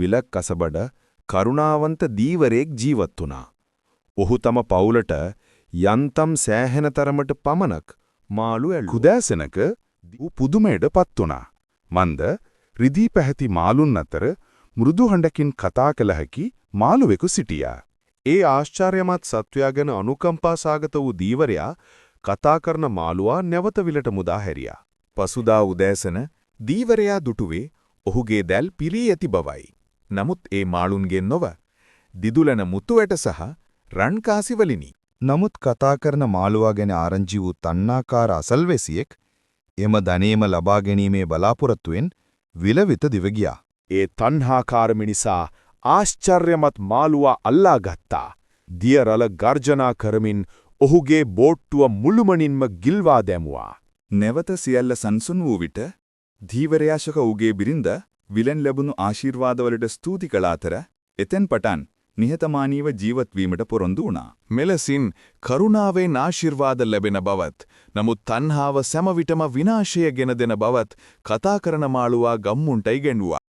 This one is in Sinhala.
විල කසබඩ කරුණාවන්ත දීවරයෙක් ජීවත් වුණා. ඔහු තම පවුලට යන්තම් සෑහෙන තරමට පමණක් මාළු ඇල්ලුවා. උදෑසනක ඌ පුදුමයට පත් වුණා. මන්ද රිදී පැහැති මාළුන් අතර මෘදු හඬකින් කතා කළ හැකි මාළුවෙකු සිටියා. ඒ ආශ්චර්යමත් සත්වයා ගැන අනුකම්පා සාගත වූ දීවරයා කතා කරන මාළුවා නැවත විලට මුදා හැරියා. පසුදා උදෑසන දීවරයා දුටුවේ ඔහුගේ දැල් පිරී ඇති බවයි. නමුත් ඒ මාළුන්ගෙන් නොව දිදුලන මුතු ඇට සහ රන් කාසි වලිනි. නමුත් කතා කරන මාළුවා ගැන ආරංචි වූ තණ්හාකාර අසල්වැසියෙක් එම ධනයම ලබා ගැනීමේ බලාපොරොත්තුවෙන් විල වෙත දිව ගියා. ඒ තණ්හාකාර මිනිසා ආශ්චර්යමත් මාළුවා අල්ලා ගත්තා. දිය රළ ගර්ජනා කරමින් ඔහුගේ බෝට්ටුව මුළුමනින්ම ගිල්වා දැමුවා. නැවත සියල්ල සංසුන් වූ විට ධීවරයා සහ ඌගේ බිරිඳ විලෙන් ලැබුණු ආශිර්වාදවලට ස්තුති කළ අතර එතෙන් පටන් නිහතමානීව ජීවත් වීමට පොරොන්දු වුණා. මෙලෙසින් කරුණාවෙන් ආශිර්වාද ලැබෙන බවත්, නමුත් තණ්හාව සෑම විටම විනාශය ගෙන දෙන බවත් කතා කරන මාළුවා ගම්මුන්ට ඉගැන්වුවා.